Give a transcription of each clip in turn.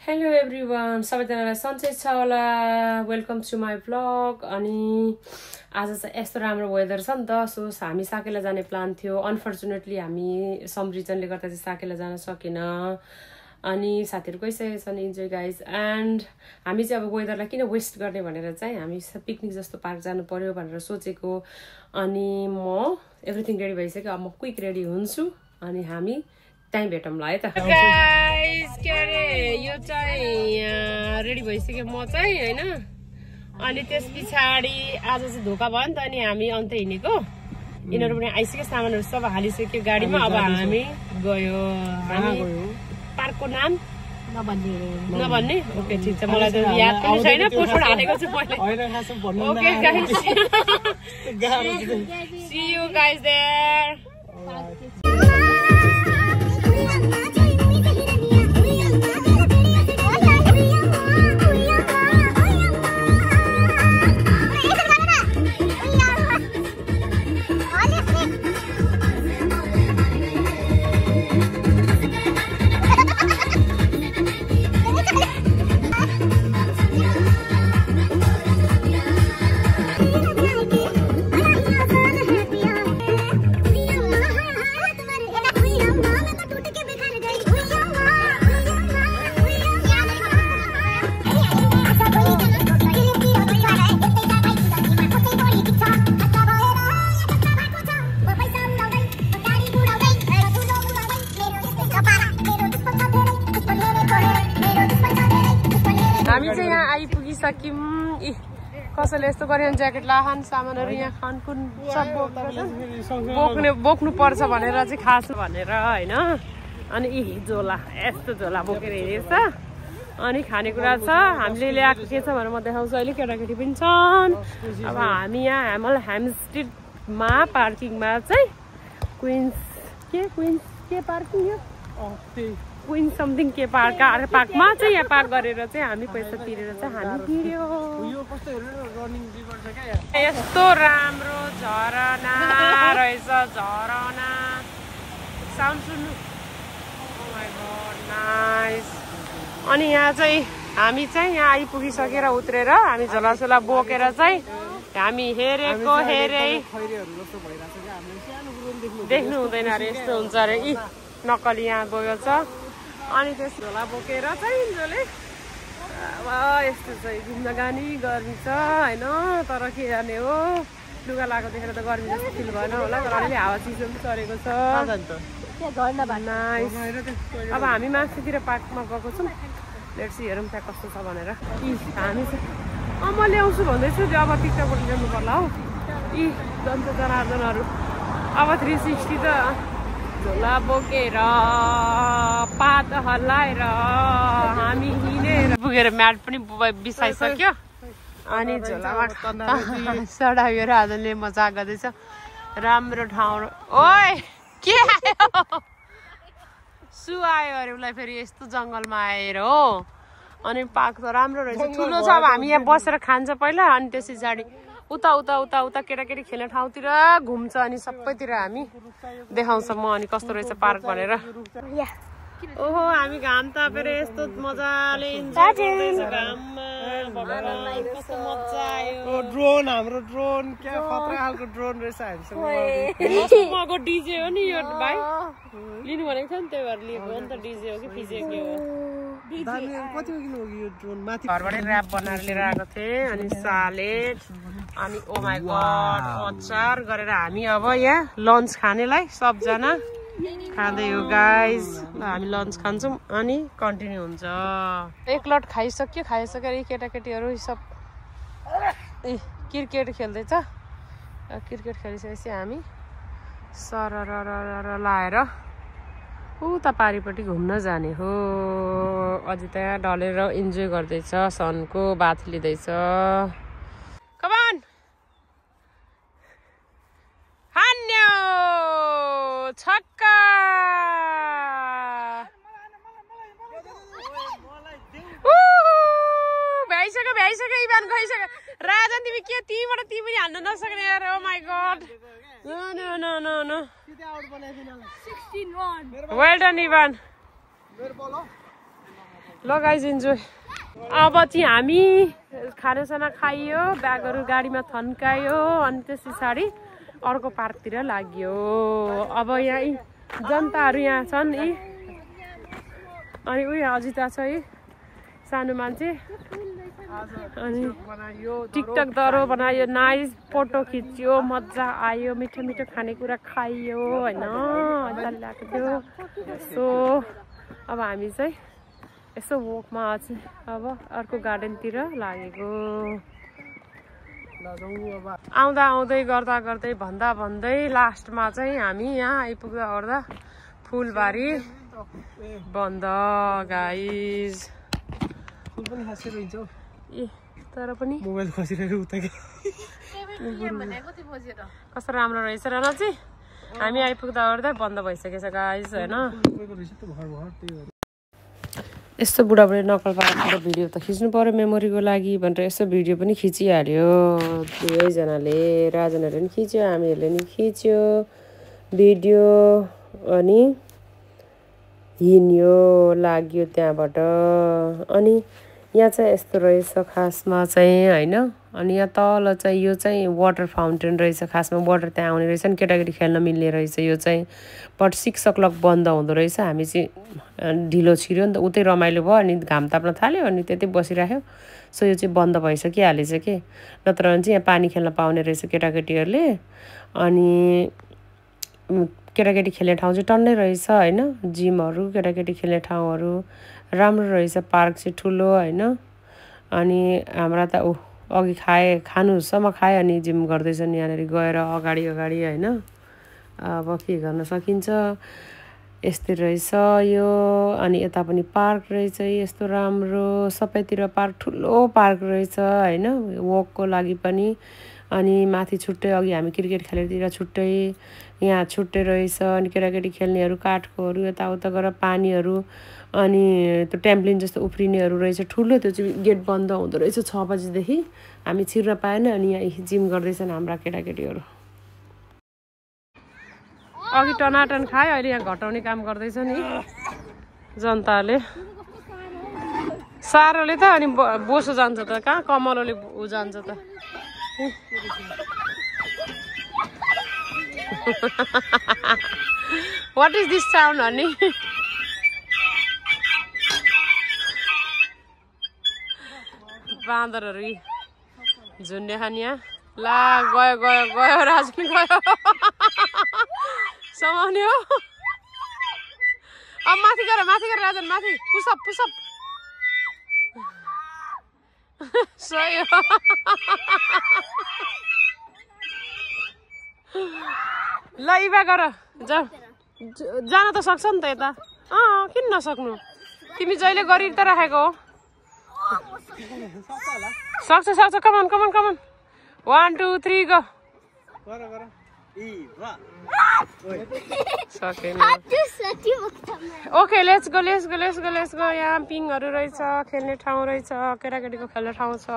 Hello everyone, सबैजनालाई सन्चै छ होला। Welcome to my vlog. अनि आज चाहिँ यस्तो राम्रो वेदर छ नि त, सो हामी साकेला जाने प्लान थियो। अनफर्चुनेटली हामी सम रिजनले गर्दा चाहिँ साकेला जान सकेन। अनि साथीहरू गइसकेका छन्, इन्जोय गाइज। एन्ड हामी चाहिँ अब वेदरलाई किन वेस्ट गर्ने भनेर चाहिँ हामी पिकनिक जस्तो पार्क जानु पर्यो भनेर सोचेको। अनि म एभ्रिथिङ रेडी भइसक्यो, अब म क्विक रेडी हुन्छु अनि हामी त्यहीँ भेटौँला है त। गाइस के अरे यो चाहिँ रेडी भइसक्यो म चाहिँ होइन। अनि त्यस पछाडि आज चाहिँ धोका भयो नि त, अनि हामी अन्त हिँडेको। यिनीहरू पनि आइसक्यो, सामानहरू सब हालिसक्यो गाडीमा। अब हामी गयो। हामी पार्कको नाम नभन्ने? ओके ठिक छ, मलाई त याद पनि छैन, पोस्टर हालेको छु मैले। Okay guys, see you guys there. हामी चाहिँ यहाँ आइपुगिसक्यौँ। कसैले यस्तो गऱ्यो भने ज्याकेट लाहान, सामानहरू यहाँ खानकुन सब बोक्नु पर्छ भनेर चाहिँ खास भनेर होइन। अनि झोला, यस्तो झोला बोकेर हिँडेछ। अनि खानेकुरा छ, हामीले ल्याएको के छ भनेर म देखाउँछु अहिले। केटाकेटी पनि छन्। अब हामी यहाँ हेम्स्टिडमा पार्किङमा चाहिँ क्विन्स के पार्किङ हो, क्विन्स समथिङ के पार्कमा चाहिँ यहाँ पार्क गरेर चाहिँ हामी पैसा तिरेर चाहिँ हामी तिर्यो। यस्तो राम्रो झरना रहेछ, झरना साउन्ड सुन्नु। Oh my God nice. अनि यहाँ चाहिँ हामी चाहिँ यहाँ आइपुगिसकेर उत्रेर हामी झोलासोला बोकेर चाहिँ हामी हेरेको देख्नु हुँदैन अरे, यस्तो हुन्छ अरे। नक्कली यहाँ बोकेको छ। अनि त्यस झोला बोकेर चाहिँ जसले अब यस्तो चाहिँ जिन्दगानी गर्मी छ होइन। तर के जाने हो, लुगा लगाएको देखेर त गर्मी जस्तो फिल भएन होला, तर अलिअलि हावा चिसो पनि चढेको छ। अब हामी माथितिर पार्कमा गएको छौँ। लेट्स सी हेरौँ त्यहाँ कस्तो छ भनेर। हामी चाहिँ म ल्याउँछु भन्दैछु, त्यो अब टिकटकबाट ल्याउनु पर्ला हौ। जन्त जनार्दनहरू अब 360 त झोला बोकेर पात हल्लाएर हामी हिँडेर पुगेर म्याट पनि बिसाइसक्यो। अनि झोलाबाट सडाएर आजले मजाक गर्दैछ। राम्रो ठाउँ। ओए के आयो? सु आयो अरे उसलाई फेरि यस्तो जङ्गलमा आएर हो। अनि पार्क त राम्रो रहेछ, ठुलो छ। अब हामी यहाँ बसेर खान्छ पहिला, अनि त्यस पछाडि उता केटाकेटी खेल्ने ठाउँतिर घुम्छ। अनि सबैतिर हामी देखाउँछ म अनि कस्तो रहेछ पार्क भनेर। ओहो हामी घाम तापेर यस्तो मजाले इन्जोय गर्दैछ घाममा। कस्तो मजा आयो। ड्रोन, हाम्रो ड्रोन क्या खतरा खालको ड्रोन रहेछ हामीसँग। मको डिजे हो नि यो भाइ, लिनु भनेको थियो नि, त्यही भएर लिएको हो नि त। डिजे हो कि पिजे के हो? कतिमा किन हो यो ड्रोन? माथि घरबाटै ऱ्याप बनाएर लिएर आएको थिएँ। अनि सालेड, अनि ओ माई गॉड अचार गरेर हामी अब यहाँ लन्च खानेलाई सबजना खाँदै हो गाइज। ल हामी लन्च खान्छौँ अनि कन्टिन्यू हुन्छ। एक लट खाइसकेर यी केटाकेटीहरू सब क्रिकेट खेल्दैछ। क्रिकेट खेलिसकेपछि हामी सरर लाएर उता पारिपट्टि घुम्न जाने हो। अझै त्यहाँ ढलेर इन्जोय गर्दैछ, सनको बाथ लिँदैछ। कमान हान्यो छक्का। भ्याइसक्यो इभान गइसक्यो। राजन तिमी के तिमीबाट तिमी हान्न नसक्ने यार। Oh my God no. Well done Evan. ल गाइज इन्जोय। अब चाहिँ हामी खानासाना खाइयो, ब्यागहरू गाडीमा थन्कायो, अनि त्यस पछाडि अर्को पार्कतिर लाग्यो। अब यहाँ जनताहरू यहाँ छन् यी, अनि उयो अजिता छ यी सानो मान्छे, अनि टिकटक दरो बनायो, नाइस फोटो खिच्यो, मजा आयो, मिठो मिठो खानेकुरा खाइयो होइन, मजा लागेको थियो। सो अब हामी चाहिँ यसो वकमा चाहिँ अब अर्को गार्डनतिर लागेको। आउँदा आउँदै गर्दा गर्दै भन्दा भन्दै लास्टमा चाहिँ हामी यहाँ आइपुग्दा ओर्दा फुलबारी बन्द गाइज। फुल पनि खसेर हुन्छ ए तर पनि मोबाइल खसिरहेको उता के कस्तो राम्रो रहेछ र न चाहिँ हामी आइपुग्दा ओर्दा बन्द भइसकेछ गाइज होइन। यस्तो बुढाबुढी नकल पारेर भिडियो त खिच्नु पर्यो मेमोरीको लागि भनेर यसो भिडियो पनि खिचिहाल्यो दुवैजनाले, राजनहरूले पनि खिच्यो, हामीहरूले पनि खिच्यो भिडियो, अनि हिँड्यो लाग्यो त्यहाँबाट। अनि यहाँ चाहिँ यस्तो रहेछ खासमा चाहिँ होइन। अनि यहाँ तल चाहिँ यो चाहिँ वाटर फाउन्टेन रहेछ, खासमा वाटर त्यहाँ आउने रहेछ नि, केटाकेटी खेल्न मिल्ने रहेछ। यो चाहिँ बट 6 o'clock बन्द हुँदो रहेछ। हामी चाहिँ ढिलो छिर्यो नि त, उतै रमाइलो भयो, अनि घाम ताप्न थाल्यो, अनि त्यतै बसिराख्यो। सो यो चाहिँ बन्द भइसकिहालेछ कि, नत्र भने चाहिँ यहाँ पानी खेल्न पाउने रहेछ केटाकेटीहरूले। अनि केटाकेटी खेल्ने ठाउँ चाहिँ टन्नै रहेछ होइन, जिमहरू केटाकेटी खेल्ने ठाउँहरू राम्रो रहेछ, पार्क चाहिँ ठुलो होइन। अनि हाम्रा त अघि खानुसम्म खायो, अनि जिम गर्दैछन् यहाँनिर गएर अगाडि अगाडि होइन। अब के गर्न सकिन्छ, यस्तै रहेछ यो। अनि यता पनि पार्क रहेछ यस्तो राम्रो, सबैतिर पार्क, ठुलो पार्क रहेछ होइन, वकको लागि पनि। अनि माथि छुट्टै, अघि हामी क्रिकेट खेलेतिर छुट्टै, यहाँ छुट्टै रहेछ। अनि केटाकेटी खेल्नेहरू काठकोहरू यताउता गरेर पानीहरू, अनि त्यो ट्याम्प्लिन जस्तो उफ्रिनेहरू रहेछ ठुलो। त्यो चाहिँ गेट बन्द हुँदो रहेछ 6 बजीदेखि, हामी छिर्न पाएन। अनि यहाँ जिम गर्दैछन् हाम्रा केटाकेटीहरू। अघि टनाटन खायो, अहिले यहाँ घटाउने काम गर्दैछ नि जनताले, सारोले त। अनि बोसो जान्छ त, कहाँ कमलोले जान्छ त। What is this sound, honey? बाँदरहरू झुन्डे खानिया ला गयो गयो गयो राजन गयो समाउने हो। अब माथि गर राजन, माथि पुसअप पुसअप। सही हो। ल इभा गर, जान त सक्छ नि त यता। किन नसक्नु, तिमी जहिले गरि त राखेको हो। सक्छ सक्छ, कमान कमान कमान। 1 2 3 go. Okay let's go let's go let's go let's go. यहाँ पिङहरू रहेछ, खेल्ने ठाउँ रहेछ, केटाकेटीको खेल्ने ठाउँ छ।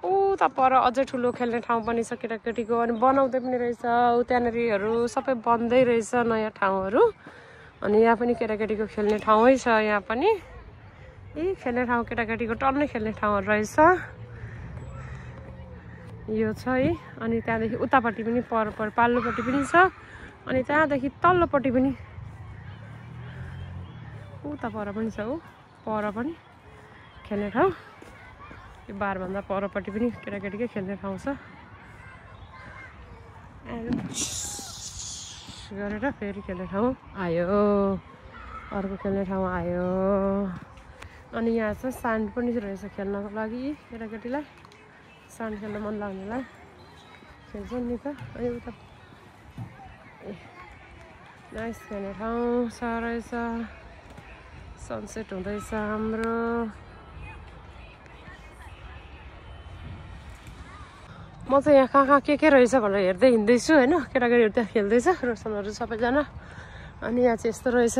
ऊ त पर अझै ठुलो खेल्ने ठाउँ पनि छ केटाकेटीको, अनि बनाउँदै पनि रहेछ। ऊ त्यहाँनिरहरू सबै बन्दै रहेछ नयाँ ठाउँहरू। अनि यहाँ पनि केटाकेटीको खेल्ने ठाउँै छ, यहाँ पनि खेल्ने ठाउँ केटाकेटीको टन्नै खेल्ने ठाउँहरू रहेछ यो छ है। अनि त्यहाँदेखि उतापट्टि पनि पर पाल्लोपट्टि पनि छ, अनि त्यहाँदेखि तल्लोपट्टि पनि उता पर पनि छ। पर पनि खेल्ने ठाउँ, यो बारभन्दा परपट्टि पनि केटाकेटीकै खेल्ने ठाउँ छ। गरेर फेरि खेल्ने ठाउँ आयो, अर्को खेल्ने ठाउँ आयो। अनि यहाँ चाहिँ सान्ड पनि रहेछ खेल्नको लागि, केटाकेटीलाई सान्ड खेल्न मन लाग्नेलाई खेल्छन् नि त। अनि उता नाइस खेल्ने ठाउँ छ रहेछ। सनसेट हुँदैछ हाम्रो। म चाहिँ यहाँ कहाँ के रहेछ भनेर हेर्दै हिँड्दैछु होइन। केटाकेटीहरू त्यहाँ खेल्दैछ, रोशनहरू सबैजना। अनि यहाँ चाहिँ यस्तो रहेछ।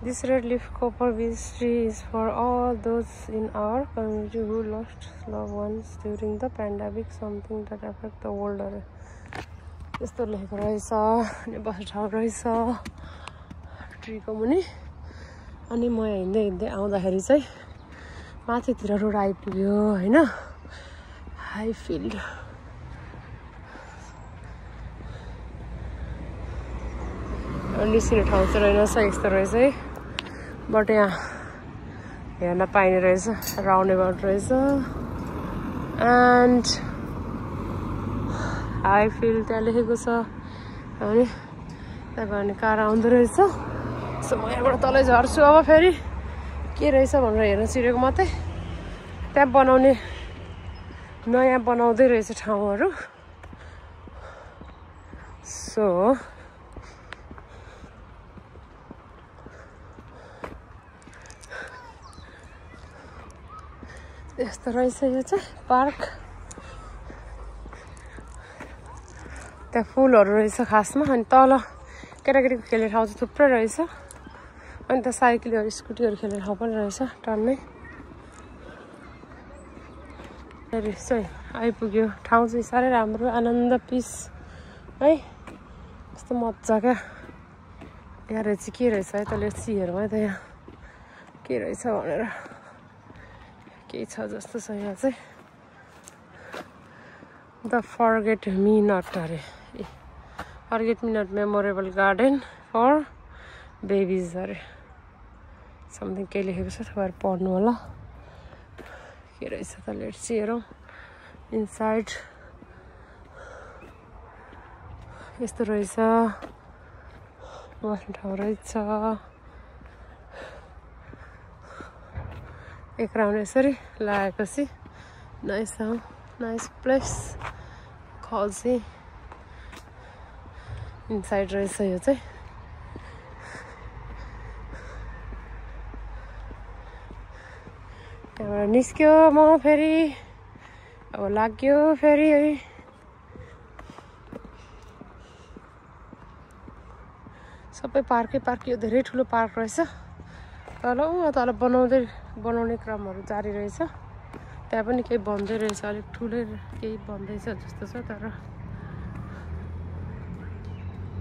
This red leaf copper beech tree is for all those in our community who lost loved ones during the pandemic, something that affect the world. यस्तो लेखेको रहेछ। अनि बस्ने ठाउँ रहेछ ट्रीको मुनि। अनि म हिँड्दै हिँड्दै आउँदाखेरि चाहिँ माथितिर रोड आइपुग्यो होइन हाइफिल्ड निस्किने ठाउँ चाहिँ रहेनछ यस्तो रहेछ है बट यहाँ हेर्न पाइने रहेछ राउन्ड एबाउट रहेछ एन्ड हाइफिल्ड त्यहाँ लेखेको छ अनि त्यहाँ गर्ने कार आउँदो रहेछ सो म यहाँबाट तलै झर्छु अब फेरि के रहेछ भनेर हेर्न छिरेको मात्रै त्यहाँ बनाउने नयाँ बनाउँदै रहेछ ठाउँहरू सो यस्तो रहेछ यो चाहिँ पार्क त्यहाँ फुलहरू रहेछ खासमा अनि तल केटाकेटीको खेल्ने ठाउँ चाहिँ थुप्रै रहेछ अनि त साइकलहरू स्कुटीहरू खेल्ने ठाउँ पनि रहेछ टन्नै चाहिँ आइपुग्यो ठाउँ चाहिँ साह्रै राम्रो आनन्द पिस है कस्तो मजा क्या यहाँ रहेछ के रहेछ है त लेट्सीहरू है त यहाँ के रहेछ भनेर केही छ जस्तो छ यहाँ चाहिँ द फर्गेट मी नट अरे forget me not memorable garden for babies अरे समथिङ के लेखेको छ तपाईँहरू पढ्नु होला के रहेछ त लेट्स हेरौँ इनसाइड यस्तो रहेछ बस्ने ठाउँ रहेछ एक राउन्ड यसरी लगाएपछि नाइस प्लेस खल्सी इनसाइड रहेछ यो चाहिँ त्यहाँबाट निस्क्यो म फेरि अब लाग्यो फेरि है सबै पार्कै पार्क यो धेरै ठुलो पार्क रहेछ तल बनाउने क्रमहरू जारी रहेछ त्यहाँ पनि केही बन्दै रहेछ अलिक ठुलै केही बन्दैछ जस्तो छ तर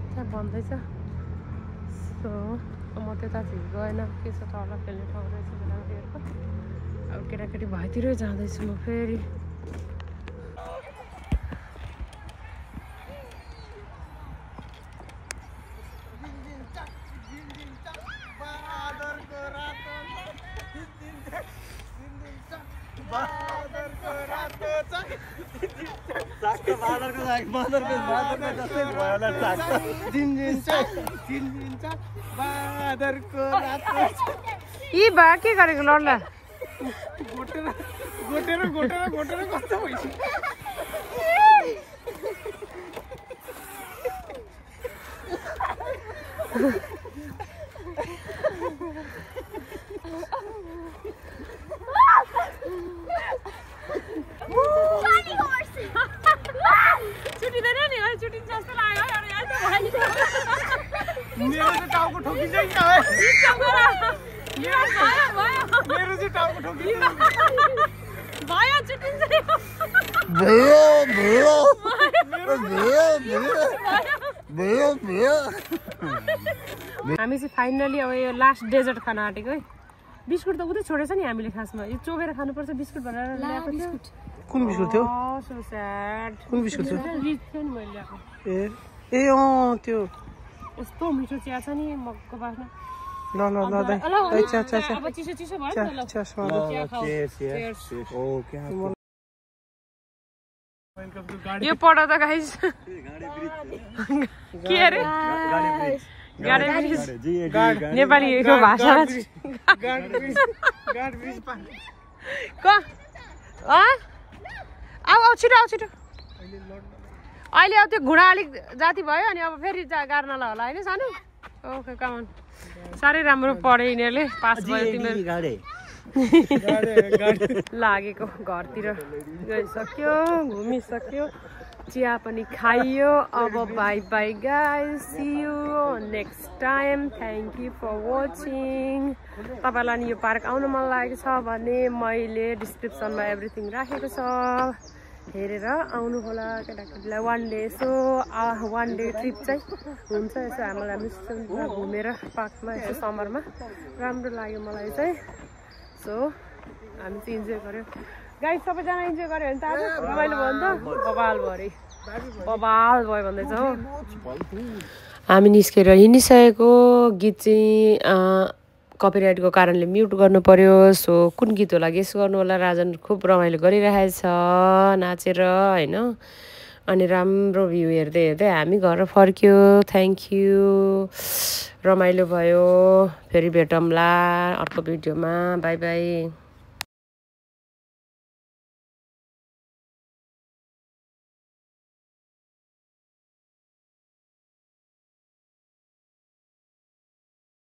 त्यहाँ बन्दैछ सो म त्यतातिर गएन के छ तल खेल्ने ठाउँ रहेछ केटाकेटीहरूको अब केटाकेटी भएतिरै जाँदैछु म फेरि यी बा के गरेको लड्ला गोटेर कस्तो भइसक्यो छुट्टिँदैन नि है छुट्टिन्छ जस्तो लाग्यो मेरो चाहिँ टाउको ठोकिन्छ नि है मेरो चाहिँ टाउको ठोकिन्छ भयो छुट्टिन्छ हामी चाहिँ फाइनली अब यो लास्ट डेजर्ट खान आँटेको है बिस्कुट त उतै छोडेछ नि हामीले खासमा यो चोबेर खानुपर्छ बिस्कुट भनेर ल्याएको थियो कुन बिस्कुट थियो सो स्याड कुन बिस्कुट थियो रिच थियो नि मैले ल्याएको ए त्यो यस्तो मिठो चिया छ नि मगको बासना ल दाइ अब चिसो चिसो भयो नि त यो पढ त गाइस के अरे गाडी ब्रिज नेपालीको भाषा अब छिटो अहिले अब त्यो घुँडा अलिक जाति भयो अनि अब फेरि गाड्नलाई होला होइन सानो ओके कमान साह्रै राम्रो पढ्यो यिनीहरूले पास भयो तिमीहरू लागेको घरतिर गइसक्यो घुमिसक्यो चिया पनि खाइयो अब bye bye guys see you next time thank you for watching तपाईँलाई नि यो पार्क आउन मन लागेको छ भने मैले डिस्क्रिप्सनमा एभ्रिथिङ राखेको छ हेरेर आउनु होला केटाकेटीलाई वान डे यसो वान डे ट्रिप चाहिँ हुन्छ यसो हामीलाई मिस्टरमा घुमेर पार्कमा यसो समरमा राम्रो लाग्यो मलाई चाहिँ सो हामी चाहिँ इन्जोय गर्यो गाइस सबैजना इन्जोय गर्यो भने त आज रमाइलो भयो नि त बबाल भयो अरे बबाल भयो भन्दैछ हो हामी निस्केर हिँडिसकेको गीत चाहिँ कपिराइटको कारणले म्युट गर्नु पर्यो सो कुन गीत होला गेस गर्नु होला राजन खुब रमाइलो गरिरहेछ नाचेर होइन अनि राम्रो भ्यू हेर्दै हेर्दै हामी घर फर्क्यो थ्याङ्क यू रमाइलो भयो फेरि भेटौँला अर्को भिडियोमा बाई बाई